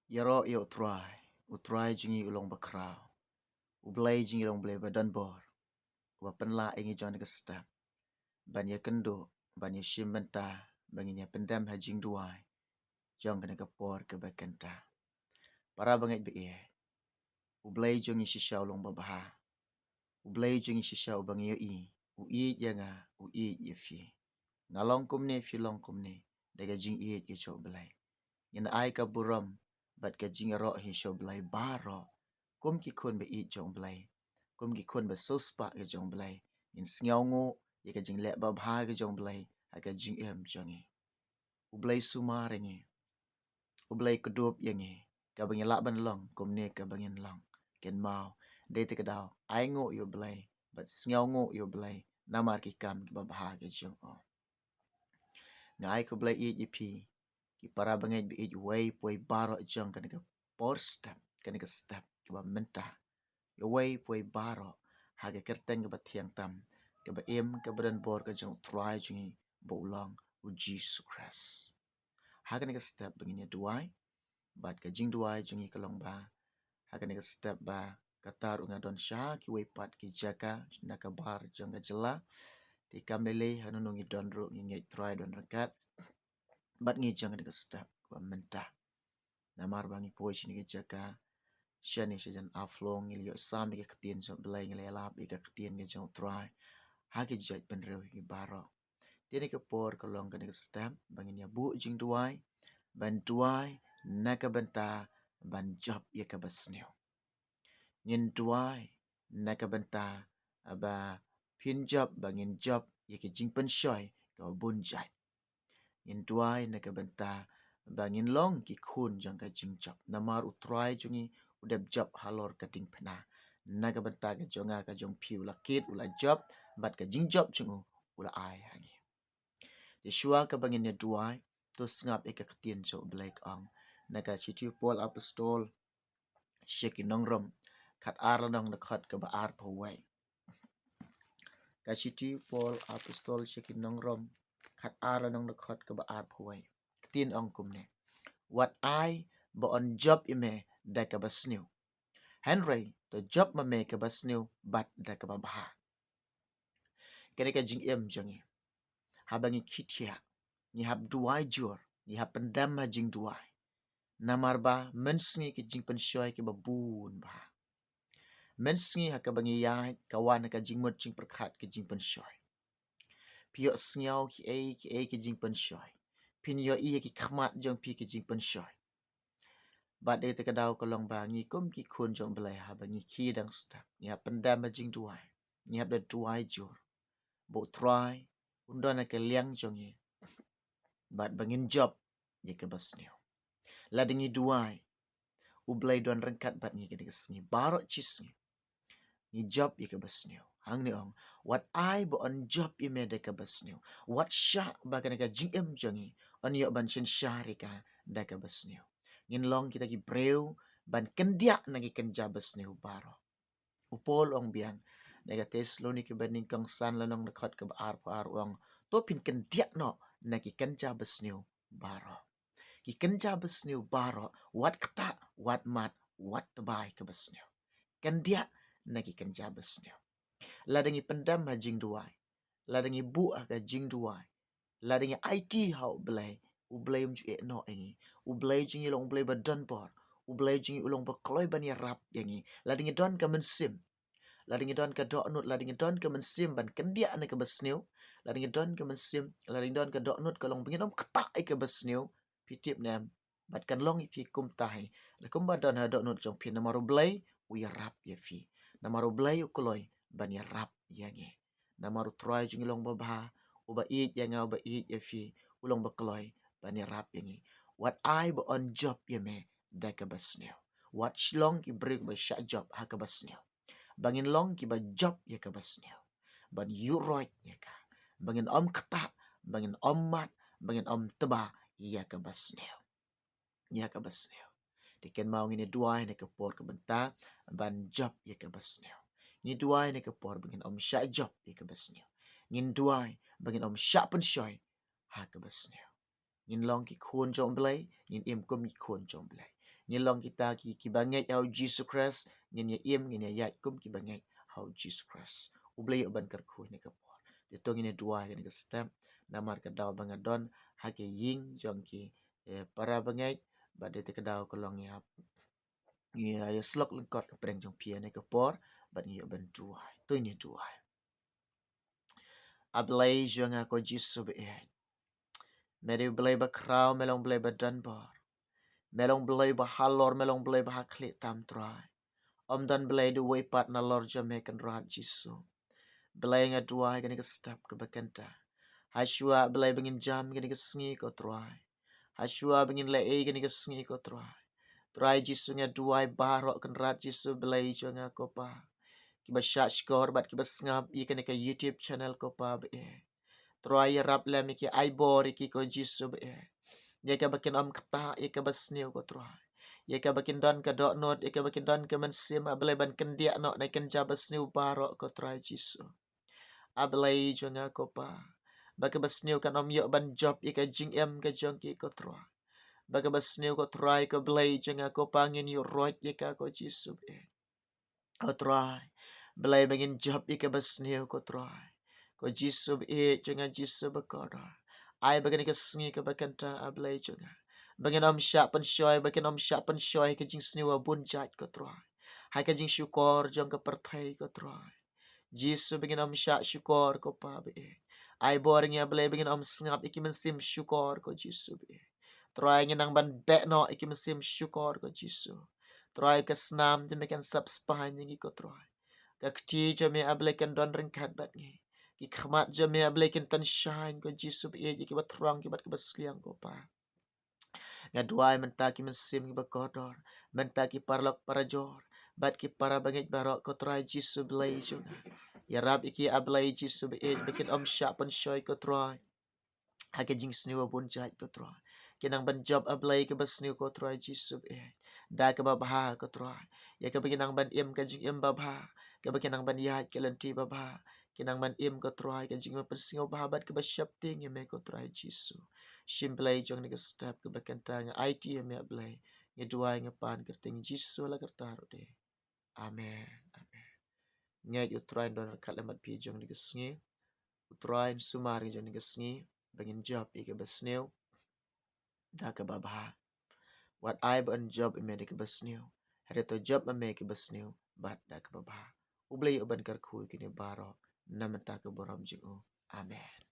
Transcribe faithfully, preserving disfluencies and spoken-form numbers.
Ïaroh ïa U Trai, U Trai jong ngi u long bakhraw. U Blei jong ngi u long Blei ba don bor, uba pynlah ïa ngi jong kane ka step ban ïakynduh, ban ïashim bynta, ba ngin ïa pyndem ha jingduwai jong kane ka por kaba kynta. Para bangeit ba ïeit, U Blei jong ngi shisha u long babha. U Blei jong ngi shisha uba ngi ïohi, u ïeit ïa nga, u ïeit ïa phi. Nga long kumne, phi long kumne, da ka jingïeit ka jong U Blei. Ngin ai ka burom bad ka jingïaroh hi sha U Blei baroh, kum ki khun ba ïeit jong U Blei, kum ki khun ba sngewspah ka jong U Blei. Ngin sngewnguh ïa ka jingleh babha ka jong U Blei ha ka jingim jong ngi. U Blei sumar ïa ngi, U Blei kdup ïa ngi, kaba ngi lah ban long kumne kaba ngin long. Kynmaw, dei te ka daw, ainguh ïa U Blei bad sngewnguh ïa U Blei namar ki kam kiba bha ki jong u. Nga ai khublei ïeit ïa phi, ki para bangeit ba ïeit, uwei pa uwei baroh jong kane ka por step, kane ka step kaba mynta. Ïa uwei pa uwei baroh ha ka kyrteng kaba thiang tam, kaba im, kaba don bor ka jong U Trai jong ngi, ba u long U Jisu Khrist. Ha kane ka step ba ngin ïa duwai, bad ka jingduwai jong ngi ka long ba ha kane ka step ba kata ruh nga don sha kiwei pat ki jaka na ka bar jong ka jylla. Te kam lei lei hano hano ngi don ruh, ngi ngeit Trai don ryngkat bad ngi jong kane ka step kaba mynta. Namar ba ngi poi shane ka jaka, shane sha jan Haflong, ngi la ïoh sam ïa ka ktien jong U Blei, ngi la ïalap ïa ka ktien ka jong U Trai ha ki jait bynriew hi baroh. Te kane ka por ka long kane ka step ba ngin ïa buh jingduwai, ban duwai na ka bynta ban jop ïa kaba sniew. Ngin duwai na ka bynta ba phin jop, ba ngin jop ïa ki jingpynshoi kaba bun jait. Ngin duwai na ka bynta ba ngin long ki khun jong ka jingjop. Namar U Trai jong ngi u dep jop halor ka diengphna. Na ka bynta ka jong nga, ka jong phi, u la kit, u la jop, bad ka jingjop jong u, u la ai ha ngi. Te shuwa kaba ngin ïa duwai, to sngap ïa ka ktien jong U Blei ka ong na ka shithi u Paul Apostol sha ki nong Rom khatar lynnong, dkhot kaba arphew wei. Ka shithi u Paul Apostol sha ki nong Rom khatar lynnong, dkhot kaba arphew wei. Ktien ong kumne: Wat ai ba un jop ïa me da kaba sniew, hynrei to jop ma me kaba sniew bad da kaba bha. Kane ka jingim jong ngi, haba ngi khie thiah, ngi hap duwai jur, ngi hap pyndem ha jingduwai. Namar ba mynsngi ki jingpynshoi kiba bun bha. Mynsngi ha kaba ngi ïaid ka wan ha ka jingmut jingpyrkhat ki jingpynshoi. Phi ïohsngew kiei kiei ki jingpynshoi. Phin ïohi ha ki khmat jong phi ki jingpynshoi. Bad dei te ka daw ka long ba ngi kum ki khun jong U Blei, haba ngi khie dang step, ngi hap pyndem ha jingduwai, ngi hap da duwai jur ba U Trai un don ha ka liang jong ngi, bad ba ngin jop ïa kaba sniew. Lada ngi duwai, U Blei don ryngkat bad ngi kane ka sngi, baroh shi sngi. Ngi jop ïa kaba sniew. Hangne ong, wat ai ba un jop ïa me da kaba sniew. Wat shah ba kane ka jingim jong ngi un ïoh ban synshar ïa ka da kaba sniew. Ngin long kita ki briew ban kyndiah na ki kynja basniew baroh. U Paul ong biang na ka Thessalonika banyngkong san lynnong, dkhot kaba arphew ar, u ong, to phin kyndiah noh na ki kynja basniew baroh. Ki kynja basniew baroh, wat ktah, wat mad, wat tba ïa kaba sniew. Kyndiah na ki kynja basniew. Lada ngi pyndem ha jingduwai, lada ngi buh ha ka jingduwai, lada ngi aiti ha U Blei, U Blei um ju ïeh noh ïa ngi. U Blei jong ngi u long U Blei ba don bor. U Blei jong ngi u long ba kloi ban ïarap ïa ngi. Lada ngi don ka mynsiem, lada ngi don ka dohnud, lada ngi don ka mynsiem ban kyndiah na kaba sniew, lada ngi don ka mynsiem, lada ngi don ka dohnud ka long ba ngin ym ktah ïa kaba sniew, phi tip ne em, bad kan long ïa phi kumta hi, la kumba don ha dohnud jong phi, namar U Blei u ïarap ïa phi. Namar U Blei u kloi ban ïarap ïa ngi. Namar U Trai jong ngi u long ba bha, uba ïeit ïa nga, uba ïeit ïa phi, u long ba kloi ban ïarap ïa ngi. Wat ai ba un jop ïa me da kaba sniew. Wat long ki briew ba shah jop ha kaba sniew. Ba ngin long kiba jop ïa kaba sniew. Ban ïuhroit ïa ka. Ba ngin ym ktah, ba ngin ym mad, ba ngin ym tba ïa kaba sniew. Ïa kaba sniew. Te kynmaw, ngin ïa duwai na ka por ka bynta ban jop ïa kaba sniew. Ngi duwai na ka por ba ngin ym shah jop ïa kaba sniew. Ngin duwai ba ngin ym shah pynshoi ha kaba sniew. Ngin long ki khun jong U Blei, ngin im kum ki khun jong U Blei. Ngin long kita ki, kiba ngeit ha U Jisu Khrist, ngin ïa im, ngin ïa ïaid kum kiba ngeit ha U Jisu Khrist. U Blei u ban kyrkhu ha kane ka por. Te to ngin ïa duwai ha kane ka step, namar ka daw ba nga don ha ki ïing jong ki, eh, para bangeit, bad dei te ka daw ka long ïa, ïa, ïa slok lyngkot ka pyrthei jong phi ha kane ka por, bad ngin ïa ban duwai. To ngin ïa duwai. A Blei jong nga ko Jisu baieit. Me dei U Blei bakhraw, me long Blei badonbor. Me long Blei bahalor, me long Blei bahakhlieh tam Trai. Ym don Blei dei uwei pat nalor jong me Kynrad Jisu. Blei nga duwai ha kane ka step kaba kynta. Hashwa Blei ba ngin jam ha kane ka sngi ko Trai. Hashwa ba ngin leh ei ha kane ka sngi ko Trai. Trai Jisu nga duwai baroh Kynrad Jisu Blei jong nga ko Pa. Kiba shah shkor bad kiba sngap ïa kane ka YouTube channel ko Pa baieit. Trai ïarap lem ïa ki, ai bor ïa ki ko Jisu baieit. Ïa kaba kin ym ktah ïa kaba sniew ko Trai. Ïa kaba kin don ka dohnud, ïa kaba kin don ka mynsiem A Blei ban kyndiah noh na ki jingkynja basniew baroh ko Trai Jisu. A Blei jong nga ko Pa. Ba kaba sniew kan ym ïoh ban jop ïa ka jingim ka jong ki ko Trai. Ba kaba sniew ko Trai ko Blei jong nga ko Pa ngin ïoh roit ïa ka ko Jisu baieit. Ko Trai, Blei ba ngin jop ïa kaba sniew ko Trai. Ko Jisu baieit jong nga Jisu bakordor. Ai ba kane ka sngi kaba kynta A Blei jong nga. Ba ngin ym shah pynshoi, ba kin ym shah pynshoi ha ka jingsniew ba bun jait ko Trai. Ha ka jingshukor jong ka pyrthei ko Trai. Jisu ba ngin ym shah shukor ko Pa baieit. Ai bor ïa ngi A Blei ba ngin ym sngap ïa ki mynsiem shukor ko Jisu baieit. Trai ngin nang ban beh noh ïa ki mynsiem shukor ko Jisu. Trai ka snam jong me kan sap spah ïa ngi ko Trai. Ka kti jong me A Blei kan don ryngkat bad ngi. Ki khmat jong me A Blei kin tynshaiñ ko Jisu baieit ïa kiba thrang ki bad kiba sliang ko Pa. Nga duwai mynta ki mynsiem kiba kordor, mynta ki paralok parajor, bad ki para bangeit baroh ko Trai Jisu Blei jong nga. Ïarap ïa ki A Blei Jisu baieit ba kin ym shah pynshoi ko Trai. Ha ka jingsniew ba bun jait ko Trai. Kin nang ban jop A Blei kaba sniew ko Trai Jisu baieit. Da kaba bha ko Trai. Ïa kaba kin nang ban im ka jingim babha. Kaba kin nang ban ïaid ka lynti babha. Kin nang ban im ko Trai ka jingim pynsngew babha bad kaba sheptieng ïa me ko Trai Jisu. Shim Blei jong kane ka step kaba kynta nga aiti ïa me A Blei. Nga duwai nga pan ha ka kyrteng Jisu la kyrta ruh de. Amen. Amen. Ngeit U Trai un don ryngkat lem bad phi jong kane ka sngi. U Trai un sumar jong kane ka sngi ba ngin jop ïa kaba sniew da kaba bha. Wat ai ba yn jop ïa me da kaba sniew. Hynrei to jop ma me kaba sniew bad da kaba bha. U Blei u ban kyrkhu ïa kine baroh na bynta ka burom jong u. Amen.